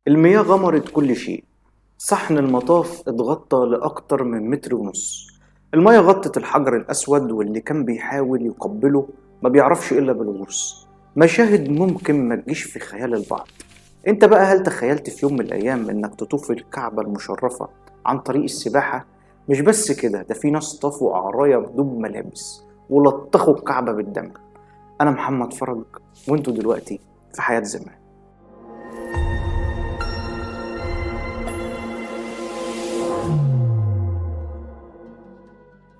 المياه غمرت كل شيء. صحن المطاف اتغطى لأكتر من 1.5 متر. المياه غطت الحجر الأسود، واللي كان بيحاول يقبله ما بيعرفش إلا بالغوص. مشاهد ممكن ما تجيش في خيال البعض. انت بقى هل تخيلت في يوم من الأيام انك تطوف الكعبة المشرفة عن طريق السباحة؟ مش بس كده، ده في ناس طافوا عرايا بدون ملابس ولطخوا الكعبة بالدم. أنا محمد فرج، وانتوا دلوقتي في حياة زمان.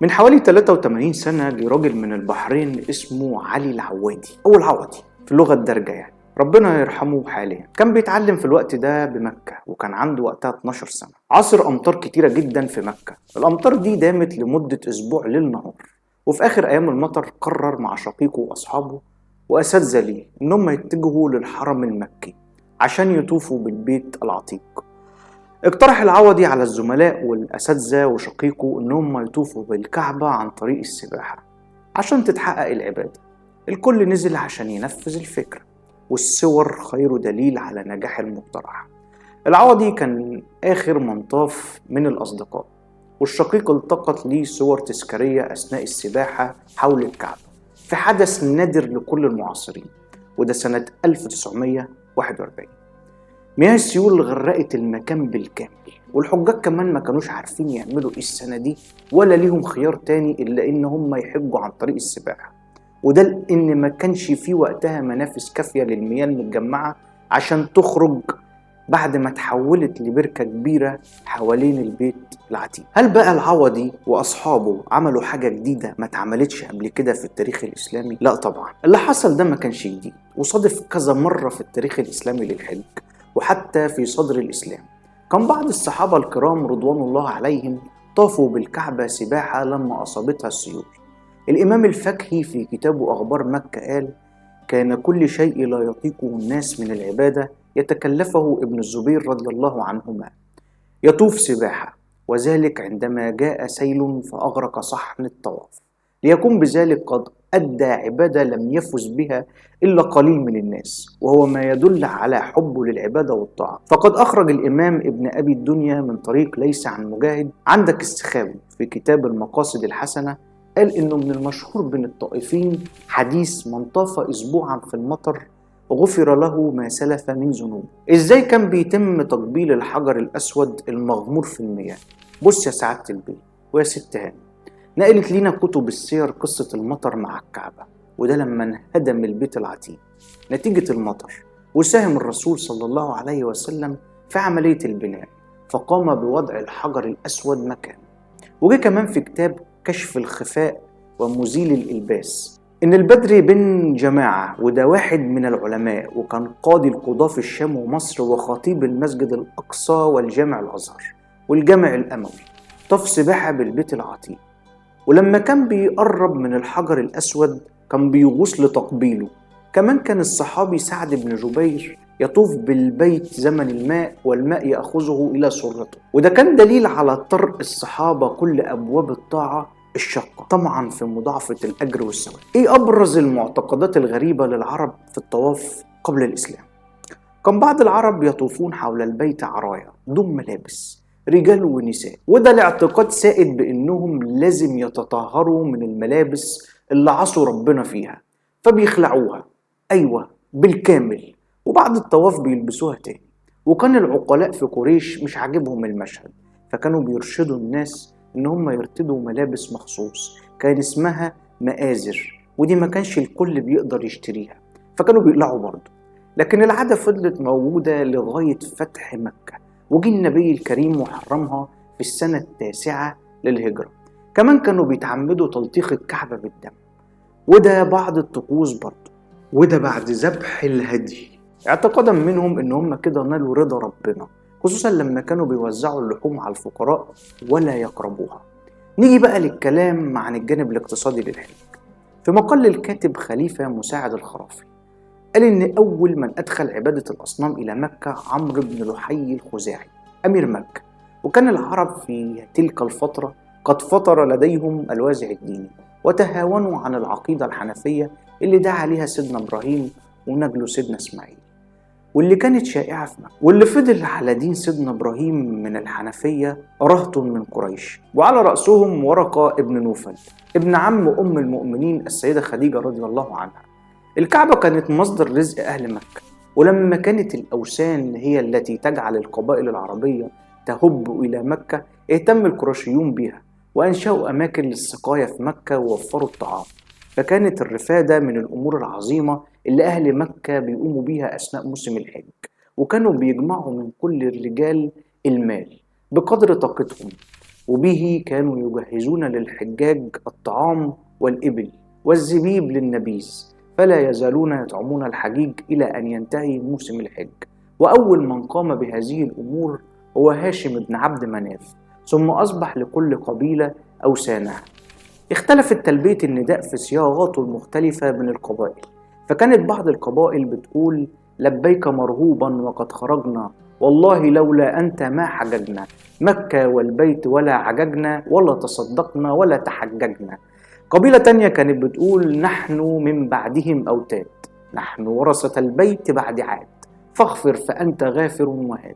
من حوالي 83 سنة جه راجل من البحرين اسمه علي العوادي، أو العوضي في اللغة الدارجة يعني، ربنا يرحمه حاليا. كان بيتعلم في الوقت ده بمكة، وكان عنده وقتها 12 سنة. عاصر أمطار كتيرة جدا في مكة. الأمطار دي دامت لمدة أسبوع ليل نهار، وفي آخر أيام المطر قرر مع شقيقه وأصحابه وأساتذة ليه إنهم يتجهوا للحرم المكي عشان يطوفوا بالبيت العتيق. اقترح العوضي على الزملاء والأساتذة وشقيقه إنهم يطوفوا بالكعبة عن طريق السباحة عشان تتحقق العبادة. الكل نزل عشان ينفذ الفكرة، والصور خير دليل على نجاح المقترح. العوضي كان آخر من طاف من الأصدقاء، والشقيق التقط ليه صور تذكارية أثناء السباحة حول الكعبة في حدث نادر لكل المعاصرين، وده سنة 1941. مياه السيول غرقت المكان بالكامل، والحجاج كمان ما كانوش عارفين يعملوا ايه السنة دي، ولا ليهم خيار تاني إلا إن هم يحجوا عن طريق السباحة، وده لأن ما كانش في وقتها منافس كافية للمياه المتجمعة عشان تخرج بعد ما تحولت لبركة كبيرة حوالين البيت العتيق. هل بقى العوضي وأصحابه عملوا حاجة جديدة ما اتعملتش قبل كده في التاريخ الإسلامي؟ لا طبعا، اللي حصل ده ما كانش جديد، وصادف كذا مرة في التاريخ الإسلامي للحج، وحتى في صدر الإسلام كان بعض الصحابة الكرام رضوان الله عليهم طافوا بالكعبة سباحة لما أصابتها السيول. الإمام الفكهي في كتابه أخبار مكة قال: كان كل شيء لا يطيقه الناس من العبادة يتكلفه ابن الزبير رضي الله عنهما يطوف سباحة، وذلك عندما جاء سيل فأغرق صحن الطواف، ليكون بذلك قد أدى عبادة لم يفز بها إلا قليل من الناس، وهو ما يدل على حبه للعبادة والطاعة. فقد أخرج الإمام ابن أبي الدنيا من طريق ليس عن مجاهد عندك السخاوي في كتاب المقاصد الحسنة، قال إنه من المشهور بين الطائفين حديث من طاف أسبوعا في المطر غفر له ما سلف من ذنوبه. إزاي كان بيتم تقبيل الحجر الأسود المغمور في المياه؟ بص يا سعادة البيت ويا ست هاني، نقلت لنا كتب السير قصة المطر مع الكعبة، وده لما انهدم البيت العتيق نتيجة المطر، وساهم الرسول صلى الله عليه وسلم في عملية البناء، فقام بوضع الحجر الأسود مكانه. وجه كمان في كتاب كشف الخفاء ومزيل الإلباس إن البدر بن جماعة، وده واحد من العلماء وكان قاضي القضاة في الشام ومصر وخطيب المسجد الأقصى والجامع الأزهر والجامع الأموي، طاف سباحة بالبيت العتيق، ولما كان بيقرب من الحجر الأسود كان بيغوص لتقبيله. كمان كان الصحابي سعد بن جبير يطوف بالبيت زمن الماء والماء يأخذه إلى سرته، وده كان دليل على طرق الصحابة كل أبواب الطاعة الشاقة طمعا في مضاعفة الأجر والثواب. إيه أبرز المعتقدات الغريبة للعرب في الطواف قبل الإسلام؟ كان بعض العرب يطوفون حول البيت عرايا دون ملابس، رجال ونساء، وده الاعتقاد سائد بأنهم لازم يتطهروا من الملابس اللي عصوا ربنا فيها فبيخلعوها، أيوة بالكامل، وبعد الطواف بيلبسوها تاني. وكان العقلاء في قريش مش عاجبهم المشهد، فكانوا بيرشدوا الناس إن هم يرتدوا ملابس مخصوص كان اسمها مآزر، ودي ما كانش الكل بيقدر يشتريها فكانوا بيقلعوا برضه. لكن العادة فضلت موجودة لغاية فتح مكة، وجي النبي الكريم وحرمها في السنة 9 للهجرة. كمان كانوا بيتعمدوا تلطيخ الكعبة بالدم، وده بعض الطقوس برضه، وده بعد ذبح الهدي، اعتقادا منهم ان هم كده نالوا رضا ربنا، خصوصا لما كانوا بيوزعوا اللحوم على الفقراء ولا يقربوها. نيجي بقى للكلام عن الجانب الاقتصادي للحج. في مقال للكاتب خليفة مساعد الخرافي قال إن أول من أدخل عبادة الأصنام إلى مكة عمرو بن لحي الخزاعي أمير مكة، وكان العرب في تلك الفترة قد فطر لديهم الوازع الديني وتهاونوا عن العقيدة الحنفية اللي دعا عليها سيدنا إبراهيم ونجله سيدنا إسماعيل. واللي كانت شائعة في مكة، واللي فضل على دين سيدنا إبراهيم من الحنفية رهط من قريش، وعلى رأسهم ورقة ابن نوفل ابن عم أم المؤمنين السيدة خديجة رضي الله عنها. الكعبة كانت مصدر رزق أهل مكة، ولما كانت الأوثان هي التي تجعل القبائل العربية تهب إلى مكة اهتم القرشيون بها وأنشأوا أماكن للسقاية في مكة ووفروا الطعام. فكانت الرفادة من الأمور العظيمة اللي أهل مكة بيقوموا بيها أثناء موسم الحج، وكانوا بيجمعوا من كل الرجال المال بقدر طاقتهم، وبه كانوا يجهزون للحجاج الطعام والإبل والزبيب للنبيذ، فلا يزالون يطعمون الحجيج إلى أن ينتهي موسم الحج. وأول من قام بهذه الأمور هو هاشم بن عبد مناف، ثم أصبح لكل قبيلة أوثانها. اختلفت تلبية النداء في صياغاته المختلفة من القبائل، فكانت بعض القبائل بتقول لبيك مرهوبا وقد خرجنا، والله لولا أنت ما حججنا، مكة والبيت ولا عججنا ولا تصدقنا ولا تحججنا. قبيلة تانية كانت بتقول نحن من بعدهم أوتاد، نحن ورثة البيت بعد عاد، فاغفر فأنت غافر وهاد.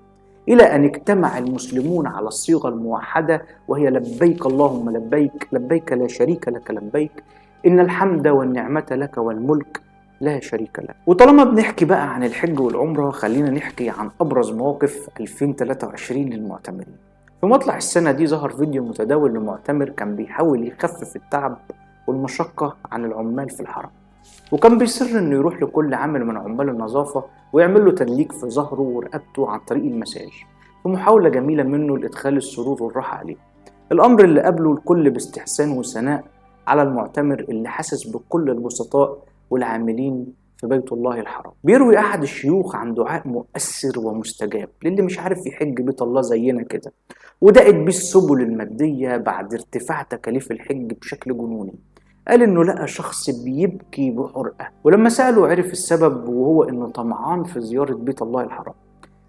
إلى أن اجتمع المسلمون على الصيغة الموحدة وهي لبيك اللهم لبيك، لبيك لا شريك لك لبيك، إن الحمد والنعمة لك والملك لا شريك لك. وطالما بنحكي بقى عن الحج والعمرة خلينا نحكي عن أبرز مواقف 2023 للمعتمرين. في مطلع السنة دي ظهر فيديو متداول لمعتمر كان بيحاول يخفف التعب والمشقة عن العمال في الحرم، وكان بيصر انه يروح لكل عامل من عمال النظافة ويعمل له تدليك في ظهره ورقبته عن طريق المساج، في محاولة جميلة منه لإدخال السرور والراحة عليه. الأمر اللي قابله الكل باستحسان وثناء على المعتمر اللي حاسس بكل البسطاء والعاملين في بيت الله الحرام. بيروي أحد الشيوخ عن دعاء مؤثر ومستجاب للي مش عارف يحج بيت الله زينا كده، ودقت بيه السبل المادية بعد ارتفاع تكاليف الحج بشكل جنوني. قال إنه لقى شخص بيبكي بحرقة، ولما سأله عرف السبب وهو إنه طمعان في زيارة بيت الله الحرام.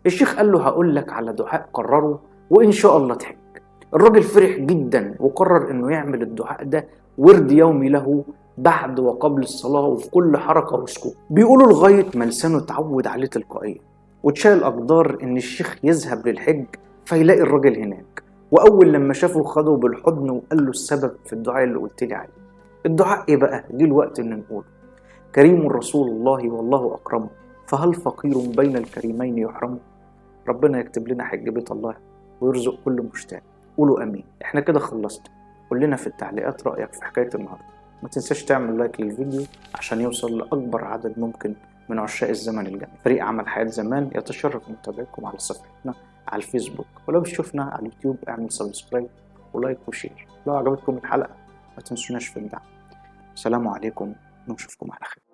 الشيخ قال له هقول لك على دعاء قرره وإن شاء الله تحج. الراجل فرح جدا وقرر إنه يعمل الدعاء ده ورد يومي له بعد وقبل الصلاة وفي كل حركة وسكوت. بيقولوا لغاية ما لسانه اتعود عليه تلقائيا، وتشاء الأقدار إن الشيخ يذهب للحج فيلاقي الراجل هناك، وأول لما شافه خده بالحضن وقال له السبب في الدعاء اللي قلت لي عليه. الدعاء إيه بقى؟ جه الوقت إن نقوله. كريم رسول الله والله أكرمه، فهل فقير بين الكريمين يحرمه؟ ربنا يكتب لنا حج بيت الله ويرزق كل مشتاق. قولوا أمين. إحنا كده خلصنا. قول لنا في التعليقات رأيك في حكاية النهاردة. ما تنساش تعمل like للفيديو عشان يوصل لأكبر عدد ممكن من عشاق الزمن الجميل. فريق عمل حياة زمان يتشرف بمتابعتكم على صفحتنا على الفيسبوك، ولو بتشوفنا على اليوتيوب اعمل subscribe و like و share. لو عجبتكم الحلقة ما تنسوناش في الدعم. السلام عليكم ونشوفكم على خير.